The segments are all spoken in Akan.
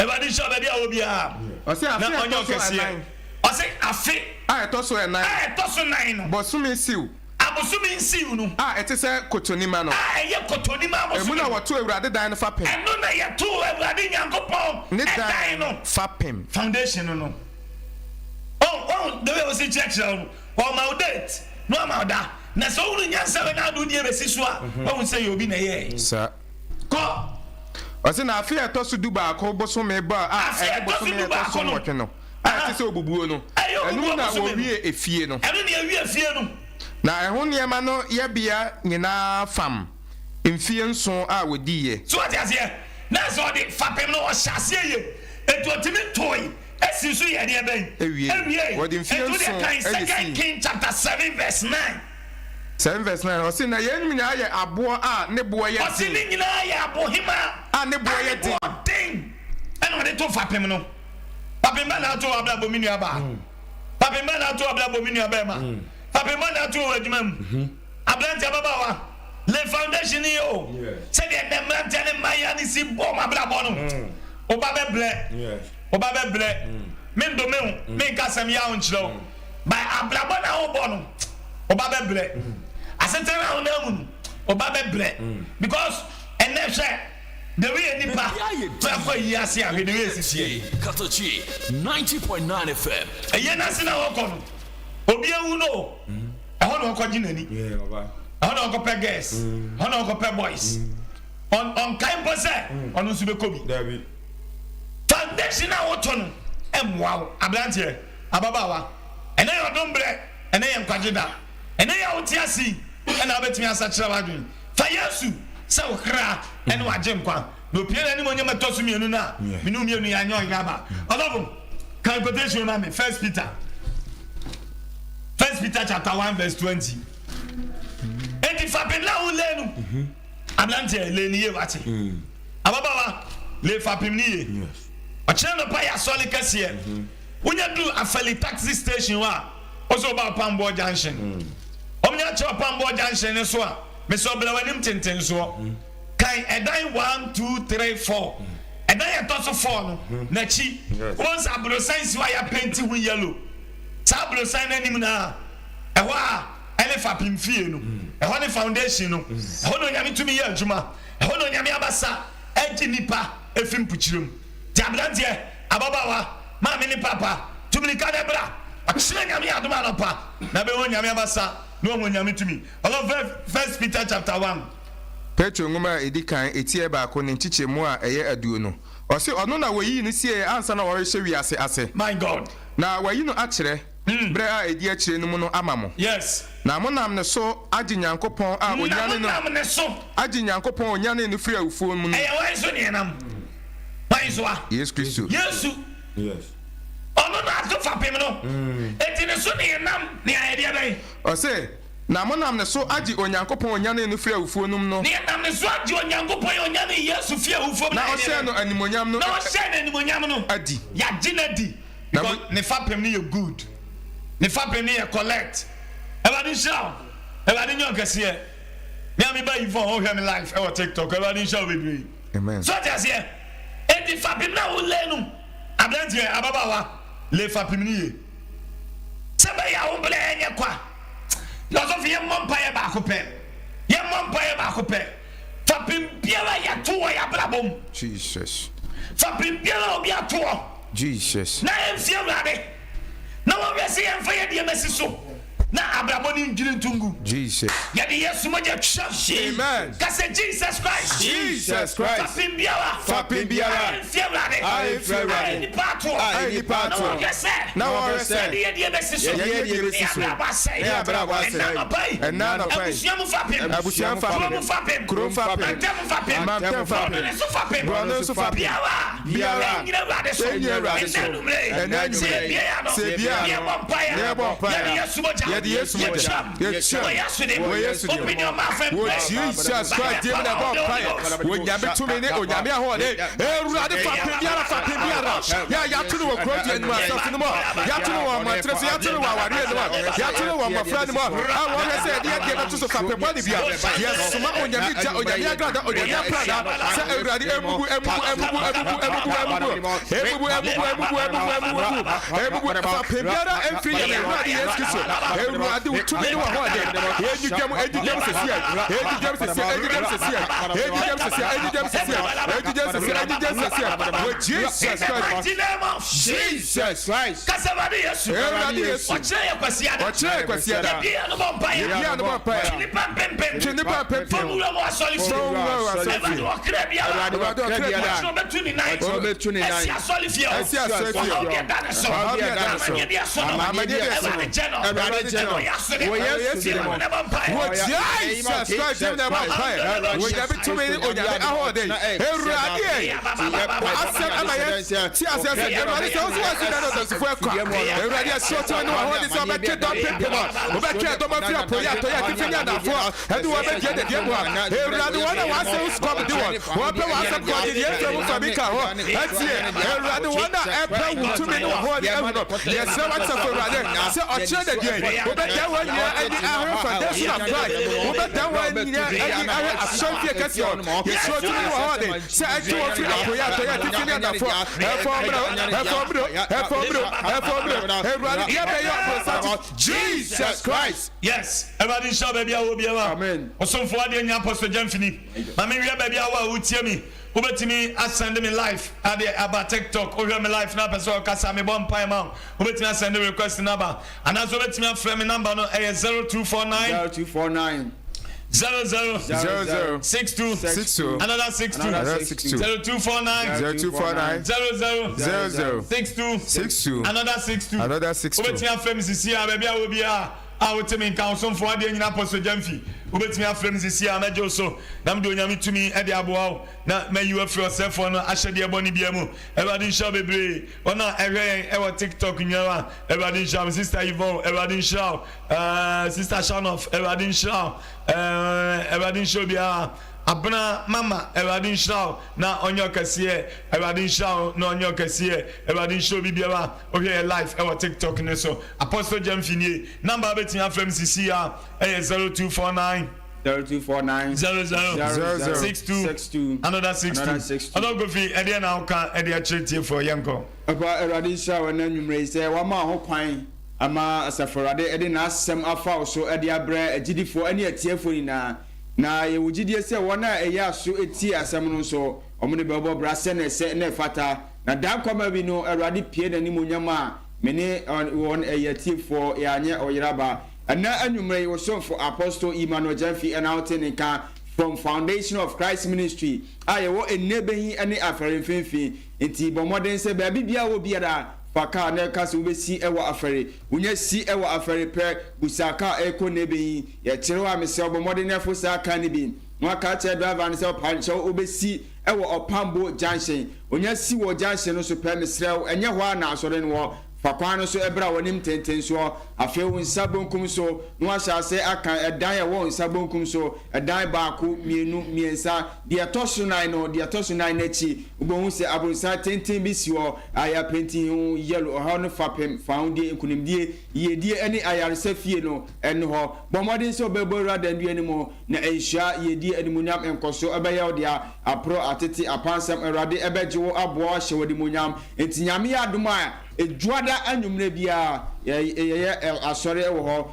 Awurade nhyira baabi a wɔ biara. Ɔse Na afe a ɔnyɛ ɛtɔ so ɔkɛseɛ. ɛnan. Ɔse afe. A ɛtɔ so ɛnan. A ɛtɔ so nan no. Bosome Siw. Abosome Nsiw no. A ɛte sɛ Kotonima no. A ɛyɛ Kotonima abosome Emu na no. wɔtoo Awurade dan no fapem. Ɛno na yɛtoo Awurade Nyankopɔn Ne dan dan no. fapem. Foundation no no. Ɔn, ɔn, the way ɔsi kyerɛkyerɛ wo no, ɔma wo date, na wama wo da. Na sɛ wohunu nyansa wei na wode wo deɛ bɛsi so a, woahu sɛ ɛyɛ obi na ɛyɛɛe. Saa. Kɔ. Ɔse na afe a ɛtɔ so dubaako bosome bɔ a Afe a ɛne ɛtɔ so bosome a ɛtɔ so dubaako no. nwɔtwe no a ɛte sɛ obubuo no, Ɛyɛ ɛno obubuo na bosome no. wɔwie efie no. Ɛno na yɛwie efie no. Na ɛho nneɛma no yɛbea nyinaa fam mfeɛ nson a wɔdiiɛ. So wate aseɛ? Na sɛ ɔde fapem no ɔhyɛ aseɛ yie, enti ɔtumi toe sii so yɛɛ deɛ bɛn? Ewiei. Ewiei. Wɔde mfeɛ Enti wodeɛ nson kan na Second esii. King chapter 7 verse 9. 7 verse 9, ɔse, Na yeinom nyinaa yɛ aboɔ a ne boɔ yɛ Ɔse den. ne nyinaa yɛ abohemaa A ne boɔ a ne yɛ den. boɔ den ɛna ɔde to fapem no. Fapem bɛn na ato wɔ abrabɔ me nua baa? Fapem bɛn na ato wɔ abrabɔ me nua bɛɛma? Fapem bɛn na ato wɔ adwuma mu? Aberanteɛ ababaawa, lay foundation yi o. Sɛdeɛ nnɛ mmeranteɛ ne mmaayewa no si bɔ wɔn abrabɔ no, wo ba bɛbrɛ, wo ba bɛbrɛ. Mendome wo, menka asɛm yaw nkyerɛ wo. By abrabɔ na wobɔ no, wo ba bɛbrɛ. Asetena na wonam mu no, wo ba bɛbrɛ. Because ɛnɛ hwɛ the way nipa kɔ ayi ase a, hwɛ the way esi teɛ. Katachi 90.9 FM. Ɛyɛ n'ase na wɔkɔ no, obi ewu no, ɛhɔ na ɔkɔgye n'ani, ɛhɔ na ɔkɔpɛ girls, ɛhɔ na ɔkɔpɛ boys. Ɔnkae mpo sɛ ɔno nso bɛkɔ bi. Foundation a woto no mmoa wo, aberanteɛ, ababaawa. Ɛnɛ yɛ ɔdom berɛ, ɛnɛ yɛ nkwagye da. Ɛnɛ yi a wote ase yi na wobɛtumi asakyera w'adwene. Fa Yesu sɛ wo kra ne w'agyenkwa, na opue n'animuonyam a ɛtɔ so mmienu no a, me ne wo mmienu yɛanyɛ ɔyera aba. Ɔsɔfo, kan quotation ma me, First Peter. First Peter chapter 1 verse 20. Enti fapem na wo lay no. Aberanteɛ, lay ne yie wate. Ababaawa, lay fapem ne yie. Ɔkyena nɔpa yɛ asɔre kɛseɛ. Wonya duru Afali taxi station hɔ a, wo sɛ woba Ɔpamboɔ junction. Wɔn nya kyerɛ Ɔpamboɔ junction no so a, mesɛ ɔbrɛ w'anim tentensoɔ. Kan ɛdan 1, 2, 3, 4. Ɛdan a ɛtɔ so 4 no, n'akyi. Wobɛhu sɛ aborosan si hɔ a yɛapenti ho yellow. Saa aborosan no anim no a, ɛhɔ a ɛne fapem fie no. Ɛhɔ ne foundation no. Ɛhɔ na Onyame tumi yɛ adwuma. Ɛhɔ na Onyame abasa gye nnipa fi mpokyerɛ mu. Nti aberanteɛ, ababaawa, maame ne papa, tu mirika na bra. Ɔkyena Nyame adom anɔpa na bɛhu Onyame abasa na wahu Onyame tumi. Ɔsɔfo First Peter chapter 1. Petro nwoma a edi kan, eti baako ne nkyekyɛmu a ɛyɛ aduonu. Ɔse, Ɔno na wɔyii no sieeɛ ansa na wɔrehyɛ wiase ase. My God. Na wɔayi no akyerɛ, berɛ a ɛdi akyire no mu no ama mo. Yes. Na monam ne so agye Nyankopɔn a Na ɔnyane no. monam ne so. Agye Nyankopɔn a ɔnyanee no firii awufoɔ mu no. Ɛyɛ hwan so na yɛnam? Hwan so a? Yesu Kristo. Yesu. Yes. Ɔno na ato fapem no. Enti ne so na yɛnam na yɛayɛ deɛ bɛn? Ɔse, Na monam ne so agye Onyankopɔn a ɔnyanee no firii awufoɔ no mu no. Na yɛnam ne so agye Onyankopɔn a ɔnyanee Yesu firii awufoɔ mu Na no ayɛ deɛ ɔhyɛɛ bɛn? no animuonyam no Na ɔhyɛɛ no animuonyam no. adi. Yɛagye no adi. Na mo. Because ne fapem no yɛ good. Ne fapem no yɛ collect. Awurade nhyira wo. Awurade nyɛ wo kɛseɛ. Me a me ba Yvonne wohwɛ me live ɛwɔ TikTok. Awurade nhyira wo bebree. Amen. So ɔte aseɛ? Enti fapem no a wo lay no, aberanteɛ, ababaawa, lay fapem no yie. Sɛ bɛyɛ a wo brɛ ɛnyɛ kwa. Na ɔsɔfo yɛmmɔ mpaeɛ baako pɛ. Yɛmmɔ mpaeɛ baako pɛ. Fapem biara a yɛato wɔ yɛn abrabɔ mu. Jesus. Fapem biara a obi ato hɔ. Jesus. Na yɛmfie Awurade. Na wɔhwɛ sɛ yɛmfa yɛn nneɛma si so na abrabɔ no ndwiri nto ngu. Jesus. Yɛde Yesu mogya twam. Amen. Ka sɛ Jesus Christ. Jesus Christ. Fapem biara. Fapem biara. A ɛmfie Awurade. A ɛmfie Awurade. A nnipa atoɔ. A nnipa atoɔ. Na wɔhwɛ sɛ. Na wɔhwɛ sɛ. Yɛde yɛn nneɛma si so. Yɛde yɛn nneɛma si so. Ne abrabɔ asɛe. Ne abrabɔ asɛe. Ɛnna anɔpa yi. Ɛnna anɔpa yi. Abusua mu fapem. Abusua mu fapem. Kuro mu fapem. Kuro mu fapem. Mantam mu fapem. Mantam fapem. Borɔno nso fapem. Borɔno nso fapem. Biara. Biara. Ɛnyina Awurade so. Ɛnyina Awurade so. Ɛnna anwummerɛ yi. Ɛnna anwummerɛ Sɛ yi. yɛbue yɛn ano. Sɛ yɛbue yɛn ano. Na yɛbɔ mpaeɛ. Na yɛbɔ mpaeɛ. Yɛde Yesu mogya. Yɛde Yesu mogya. Yɛtwam. Yɛtwam. Wɔ Yesu din mu. Wɔ Yesu din mu. Open your mouth and Wɔ pray. Jesus Christ din mu na ɛbɔ mpaeɛ. Wɔ Nyame tumi ne Onyame ahoɔden. Awurade fapem biara fapem biara. biara yɛ a yɛato no wɔ kuro dua no mu, asafo no mu, yɛato no wɔ mmɔntene so, yɛato no wɔ awareɛ no mu, yɛato no wɔ mmɔfra no mu, a wɔhwɛ sɛ yɛde yɛn deɛ bɛto so fapem bɔne biara. Yɛsoma Onyame gya, Onyame agrada, Onyame aprada sɛ Awurade mmubu, mmubu, mmubu, mmubu, mmubu, mmubu, mmubu, mmubu, mmubu, mmubu, mmubu, mmubu fapem biara mfiri yɛn Awurade Yesu Kristo. Awurade, wo tumi ne w'ahoɔden, ɛndwidwam, ɛndwidwam sesie, ɛndwidwam sesie, ɛndwidwam sesie, ɛndwidwam sesie, ɛndwidwam sesie, ɛndwidwam sesie, ɛndwidwam sesie, wɔ Jesus In the Christ. mighty name of Jesus Christ. Kasa Awurade Yesu. Awurade Yesu. Ɔkyerɛ yɛ Kwasiada. Ɔkyerɛ yɛ Kwasiada. Yɛbie yɛn ano bɔ mpaeɛ. Yɛbie yɛn ano bɔ mpaeɛ. Twe nipa mpempem. Twe nipa mpempem. Fam wura wɔ asɔre fie. Fam wura wɔ asɔre fie. Awurade ɔkra biara. Awurade ɔkra biara. Ɔkyerɛ ɔbɛtu ne nan. Ɔkyerɛ ɔbɛtu ne nan. Ɛsi asɔre fie hɔ. Ɛsi asɔre fie hɔ. Ɔhaw bi ɛda ne so. Ɔhaw bi ɛda ne so. Amaneɛ bi ɛso no. Amaneɛ bi ɛso no. Awurade gye no. Awurade gye no. Ɛwɔ Yesu din mu. Wɔ Yesu din mu. Ɛwɔ ne bɔ mpaeɛ. Wɔ Jesus Christ din mu na ɛbɔ mpaeɛ. Wɔ Nyame tumi ne Onyame ahoɔden. Awurade ɛ. W'asɛm ama yɛ te aseɛ sɛ Awurade sɛ wo so w'asi da no ɔdansefo ɛkwa. Awurade ɛhyɛ ɔtɔ ne w'ahoɔden sɛ wobɛtwe dɔm pempem a wobɛtwe ɛdɔm afiri apueeɛ atɔeɛ atifi ne anafoɔ a ɛne wɔn bɛdie dadeɛ mu a. Awurade wɔn a w'asɛm sukɔm de wɔn wɔpɛ w'asɛm kɔ de deɛ mfiri mu fa bi ka ho atie. Awurade wɔn a ɛpɛ wo tumi ne w'ahoɔden ahu no yɛsrɛ w'asafo Awurade sɛ ɔkyerɛ dadeɛ yi wobɛdan wɔn nyinaa ani ahwɛ foundation of Christ wobɛdan wɔn nyinaa ani ahwɛ asɔrefie kɛseɛ hɔ. Yɛsrɛ wo tumi ne w'ahoɔden Sɛ ɛtwe wɔn firi apueeɛ, atɔeɛ, atifi ne anafoɔ a, ɛmfa wɔn mmra o, ɛmfa wɔn mmra o, ɛmfa wɔn mmra o, ɛmfa wɔn mmra o. Awurade, deɛ bɛyɛ ɔbonsam ti, Jesus Christ. Yes, Awurade nhyira wo baabi a wowɔ biara. Amen. Ɔsomfo adeɛ nya Apostle Gyamfini. Ma me nwia baabi a wowɔ a wotie me. Wobɛtumi asɛnde me live adeɛ aba TikTok. Wohwɛ me live na apɛ sɛ ɔkasa mebɔ mpae ma wo. Wobɛtumi asɛnde request no aba. Anaasɛ wobɛtumi afrɛ me number no ɛyɛ 0249 0249 00 00 62 62 another 62 Another 62 0249 0249 00 00 62 62 another 62 Another 62. Wobɛtumi afrɛ me sisi a baabi a wɔ biara a wote me nka ɔsomfoɔ adeɛ nyina apɔsɔ gyamfi wobɛtumi afrɛ me sisi a mɛgye wo so na mede Onyame tumi de aboa wo na mayi wo afiri ɔsɛefoɔ no ahyɛdeɛ bɔne biara mu. Awurade nhyira wo bebree. Wɔn a ɛhwɛ yɛn wɔ TikTok nyinara Awurade nhyira mo. Sister Yvonne Awurade nhyira wo. Eh, Sister Shanoff Awurade nhyira wo. Eh, Awurade nhyira obiara. Abena Mama Awurade nhyira wo na ɔnyɛ ɔkɛseɛ. Awurade nhyira wo na ɔnyɛ ɔkɛseɛ. Awurade nhyira obi biara ɔhwɛ yɛ live ɛwɔ TikTok ne so. Apostle Gyamfi nie. Number a wobɛtumi afrɛ me sisi a ɛyɛ 0249 0249 00 00 62 62 another 62. Another 62. Ɔdɔ Kofi ɛdeɛ na woka ɛde akyerɛ tiefoɔ yɛnkɔ. Papa Awurade nhyira wo ɛnɛ anwummerɛ yi sɛ wama ho kwan ama Asafo Awurade de n'asɛm afa wo so de abrɛ agyidifoɔ ne atiefoɔ nyinaa. Na yɛwɔ gyidie sɛ wɔn a ɛyɛ aso tie asɛm no nso, wɔn de bɛbɔ bra sɛdeɛ ɛsɛ na ɛfata. Na daa nkwa bi no, Awurade pue n'animuonyam a me ne wɔn ɛyɛ atiefoɔ, yɛanyɛ ɔyeraba. Ɛnɛ anwummerɛ yi, wo somfo Apostle Emmanuel Gyamfi na wote ne nka from Foundation of Christ Ministry a yɛwɔ Nnebehi ne Afɛre mfimfini. Nti bɔ mmɔden sɛ baabi biara wɔ biara, fa kaa na ɛka sɛ wobɛsi wɔ Afɛre. Wonya si wɔ Afɛre pɛ, busa kaa ɛrekɔ Nnebehi. Yɛkyerɛ wo a, mesrɛ wo bɔ mmɔden na fo saa kaa no bi. Na waka akyerɛ driver no sɛ ɔpa nkyɛw wobɛsi wɔ Ɔpambo junction. Onya si wɔ junction no so pɛ, mesrɛ wo, ɛnyɛ hɔ ara na asɔre no wɔ. Fa kwan no so bra w'anim ntentensoɔ. Afei wo nsa bonkum so na woahyɛ aseɛ akan ɛdan a ɛwɔ wo nsa bonkum so, ɛdan baako, mmienu, mmiɛnsa, deɛ ɛtɔ so nan no, deɛ ɛtɔ so nan no akyi, wobɛhu sɛ aborosan tenten bi si hɔ a yɛapenti ho yellow. Ɔhaw no fapem, fawodeɛ, nkunimdie, yiedie ne ayaresa fie no ne hɔ. Bɔ mmɔden sɛ wobɛbɔ wura dandua no mu na nhyira, yiedie, animuonyam, nkɔsoɔ bɛyɛ wo dea. Aporɔ, atete, apansam, Awurade bɛgye wo aboa wo ahyɛ wo animuonyam. Enti Nyame yɛ adom a, Dwoada anwummerɛ biara yɛyɛ asɔre wɔ hɔ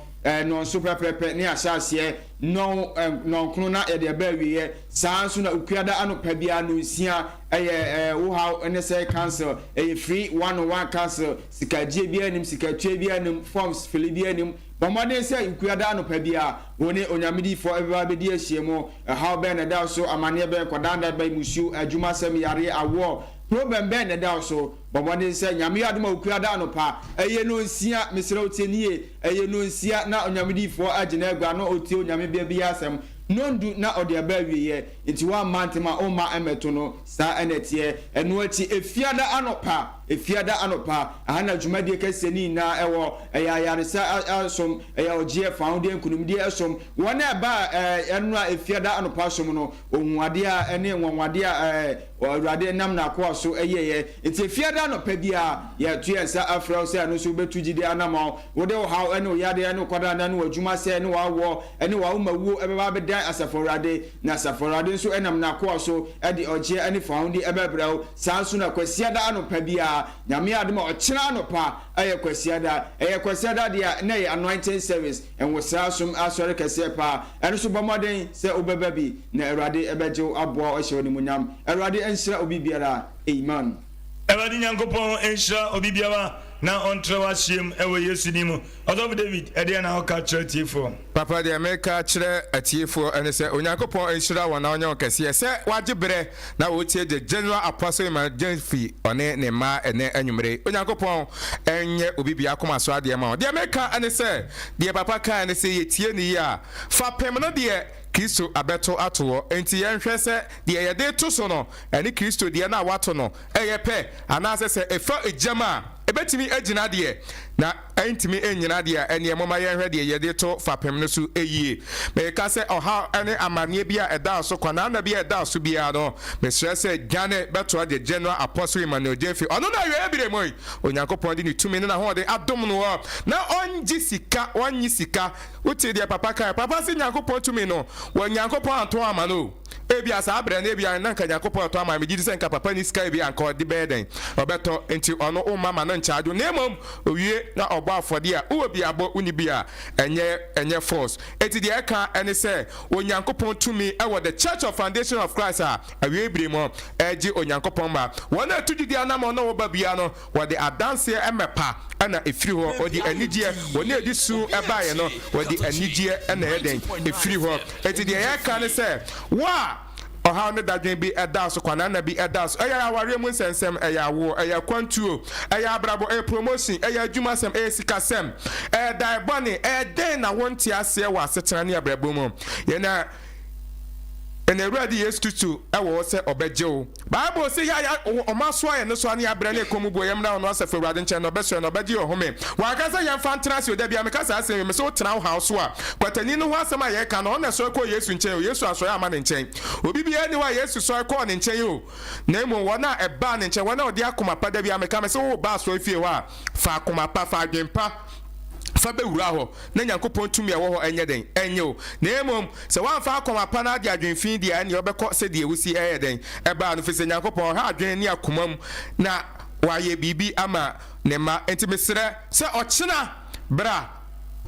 nnɔnso pɛpɛpɛ ne yɛahyɛ aseɛ nnɔn nnɔnkron na yɛde ɛba awieɛ. Saa ara nso na Okuada anɔpa biara nnɔnsia ɛyɛ wo haw ne sɛ council, ɛyɛ free one on one council, sikagyeɛ biara nnim, sikatua biara nnim, forms fili biara nnim. Bɔ mmɔden sɛ Okuada anɔpa biara wo ne Onyame diyifoɔ bɛba abɛdi ahyiamu. Ɛhaw bɛn na ɛda wo so, amaneɛ bɛn, kɔdaanna bɛn, musuo, adwumasɛm, yareɛ, awoɔ, problem bɛn na ɛda wo so? Bɔ mmɔden sɛ, Nyame yɛ adom a Okuada anɔpa, ɛyɛ nonsia, mesrɛ wo tie no yie, ɛyɛ nonsia na Onyame diyifoɔ agye n'agua na ɔtie Onyame bea biara asɛm, nondu na ɔde aba awieɛ, nti woamma ntem a womma mmɛto no, saa na ɛteɛ. Ɛno akyi, Efiada anɔpa, Efiada anɔpa, ɛha na dwumadie kɛseɛ no nyinaa ɛwɔ, ɛyɛ ayaresa som, ɛyɛ ɔgyeɛ, fawodeɛ, nkunimdie som, wɔn a ɛbaa ɛnora Efiada anɔpa som no, wɔhuu adeɛ a ɛne nwanwadeɛ a ɛɛ. Awurade nam n'akoa so yɛeɛ. Enti Efiada anɔpa biara, yɛto yɛn nsa frɛ wo sɛ ɛno nso wobɛtu gyidie anammɔn. Wode wo haw ne wo yadeɛ ne wo kwadanna ne w'adwuma sɛe ne w'awoɔ ne w'awomawuo bɛba abɛdan Asafo Awurade, na Asafo Awurade nso nam n'akoa so de ɔgyeɛ ne fawohodie bɛbrɛ wo. Saa ara nso na Kwasiada anɔpa biara, Nyame adom a, ɔkyena anɔpa yɛ Kwasiada. Ɛyɛ Kwasiada deɛ a, na ɛyɛ Anointing Service, Nwosra som asɔre kɛseɛ paa. Ɛno nso bɔ mmɔden sɛ wobɛba bi, na Awurade bɛgye wo, aboa wo, ahyɛ wo animuonyam. Awurade nhyira obi biara. Amen. Awurade Nyankopɔn nhyira obi biara na ɔntrɛ w'ahyeɛm wɔ Yesu din mu. Ɔsɔfo David, ɛdeɛn na woka kyerɛ atiefoɔ? Papa, deɛ meka kyerɛ atiefoɔ ne sɛ Onyankopɔn nhyira wɔn na ɔnyɛ wɔn kɛseɛ sɛ wɔagye berɛ na wɔretie The General Apostle Emmanuel Gyamfi ɔne ne mma ɛnnɛ anwummere yi. Onyankopɔn nyɛ obi biara akoma so adeɛ mma wɔn. Deɛ meka ne sɛ, deɛ papa kaeɛ ne sɛ yɛtie no yie a, fapem no deɛ Kristo abɛto ato hɔ, enti yɛnhwɛ sɛ deɛ yɛde reto so no ɛne Kristo deɛ no a wato no yɛ pɛ, anaasɛ sɛ ɛfa egyam a, ɛbɛtumi agyina deɛ, na ɛntumi nnyina deɛ a, ɛnneɛ momma yɛnhwɛ deɛ yɛde to fapem no so yie. Mereka sɛ ɔhaw ne amanneɛ bi a ɛda wo so, kwanaana bi a ɛda wo so biara no, mesrɛ sɛ dwane bɛtoa The General Apostle Emmanuel Gyamfi. Ɔno na awieeɛ berɛ mu yi, Onyankopɔn de ne tumi ne n'ahoɔden adom noɔ, na ɔngye sika, ɔnnye sika. Wotee deɛ papa kaeɛ? Papa se Nyankopɔn tumi no, wɔ Nyankopɔn antɔn ama no o. Ebia saa berɛ no ebia na nka Nyankopɔn retɔ ama no, megye di sɛ nka papa nni sika ebia nka ɔde bɛyɛ dɛn? Ɔbɛtɔ, enti ɔno womma ma no nkyagye wo, na mmom owie na ɔbɔ afɔdeɛ a, wowɔ bi a bɔ, wonni bi a ɛnyɛ ɛnyɛ force. Enti deɛ ɛka ne sɛ Onyankopɔn tumi wɔ The Church of Foundation of Christ a awiei bere mu ɛregye Onyankopɔn mma. Wɔn a ɛtu gyidie anammɔn na wɔba biara no, Wɔde adanseɛ mmɛpa na ɛfiri hɔ, wɔde anigyeɛ, wɔn a ɛde su baeɛ no, wɔde anigyeɛ na ɛyɛ dɛn? Ɛfiri hɔ. Enti deɛ yɛreka ne sɛ, wo a ɔhaw ne dadwen bi da wo so, kwananna bi da wo so, ɛyɛ awareɛ mu nsɛnsɛm, ɛyɛ awoɔ, ɛyɛ akwantuo, ɛyɛ abrabɔ, ɛyɛ promotion, ɛyɛ adwumasɛm, ɛyɛ sikasɛm, ɛyɛ dae bɔne, ɛyɛ dɛn na wonte aseɛ wɔ asetena ne abrabɔ mu? Yɛn a Yɛn Awurade Yesu Kristo wɔ hɔ sɛ ɔbɛgye wo. Bible se, Yɛ a yɛ wɔn asoa yɛn nnesoa ne yɛabrɛ ne ɛkɔm mu buo, yɛmmra ɔno Asafo Awurade nkyɛn na ɔbɛsoa yɛn na ɔbɛgye yɛn ɔhome. Wanka sɛ yɛmfa ntena ase o. Da biara meka saa asɛm yi, mese wotena wo haw so a, kwatani no ho asɛm a yɛreka no, ɔno na ɛsɔre kɔɔ Yesu nkyɛn o, Yesu ansɔre amma ne nkyɛn. Obi biara nni hɔ a Yesu sɔre kɔɔ ne nkyɛn o, na mmom wɔn a ɛbaa ne nkyɛn, wɔn a wɔde akoma pa, da biara meka, mese woreba asɔrefie hɔ a, fa akoma pa, fa adwene pa fa bɛwura hɔ, na Nyankopɔn tumi a ɛwɔ hɔ nyɛ dɛn? Ɛnyɛ o. Na mmom, sɛ woamfa akoma pa na ade adwene fi deɛ a, ɛnneɛ wobɛkɔ sɛdeɛ wosi ɛyɛ dɛn? Ɛbaa no, firi sɛ Nyankopɔn ɔhwɛ adwene ne akoma mu, na Wayɛ biribi ama Ne mma. Enti mesrɛ sɛ ɔkyena bra,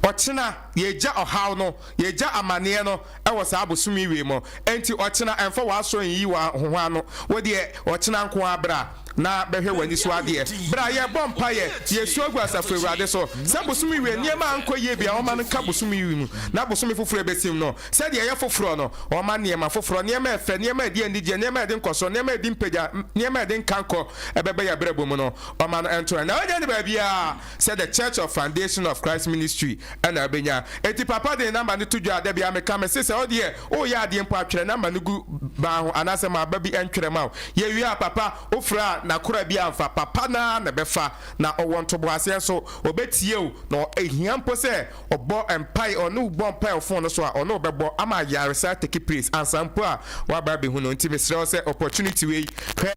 ɔkyena, yɛregya ɔhaw no, yɛregya amaneɛ no wɔ saa bosome yi wei mu. Enti ɔkyena, ɛmfa w'asɔ nyi wo ho ano, wo deɛ ɔkyena nko ara bra. Na bɛhwɛ w'ani so adeɛ. Berɛ a yɛrebɔ mpaeɛ, yɛresu agu Asafo Awurade so sɛ bosome wie nneɛma ankɔ yie biara, ɔmma no nka bosome yi mu, na bosome foforɔ a ɛbɛsim no, sɛdeɛ ɛyɛ foforɔ no, ɔmma nneɛma foforɔ, nneɛma a ɛfɛ, nneɛma a ɛde anigyeɛ, nneɛma a ɛde nkɔsoɔ, nneɛma a ɛde mpagya, nneɛma a ɛde nkankɔ ɛbɛba yɛn abrabɔ mu no, ɔmma no nto yɛn. Na ɔnyɛ no baabiara sɛ The Church of Foundation of Christ Ministry na wobɛnya. Enti papa de ne number no to dwa a, da biara meka, mese sɛ wodeɛ woreyɛ adeɛ mpo a, twerɛ number no gu ban ho anaasɛ ma aba bi ntwerɛ ma wo. Yɛwie a, papa, wofrɛ a, n'akora bi amfa, papa no ara na ɛbɛfa. Na ɔwɔ ntoboaseɛ nso, ɔbɛtie wo, na ɛhia mpo sɛ ɔbɔ mpaeɛ, ɔne wo bɔ mpaeɛ wɔ phone no so a, ɔne wo bɛbɔ ama ayaresa atake place ansa mpo a woaba abɛhu no. Nti mesrɛ wo sɛ opportunity wei, hwɛ.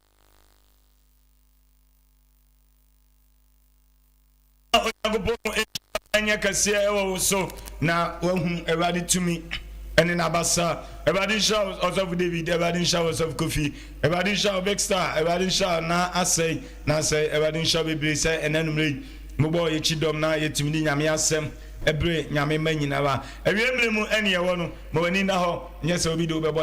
Onyankopɔn nhyira nyɛ kɛseɛ wɔ wo so na wahu Awurade tumi ne n'abasa. Awurade nhyira wo Ɔsɔfo David, Awurade nhyira wo Ɔsɔfo Kofi, Awurade nhyira wo Big Star, Awurade nhyira wo na asɛe na asɛe, Awurade nhyira wo bebree sɛ ɛnɛ anummerɛ yi mobɔɔ yɛkyi dɔm na yɛtumi de Nyame asɛm ɛbere Nyame mma nyinara. Awie mmerɛ mu ɛne ɛwɔ no, ma w'ani nna hɔ, nyɛ sɛ obi de wo bɛbɔ.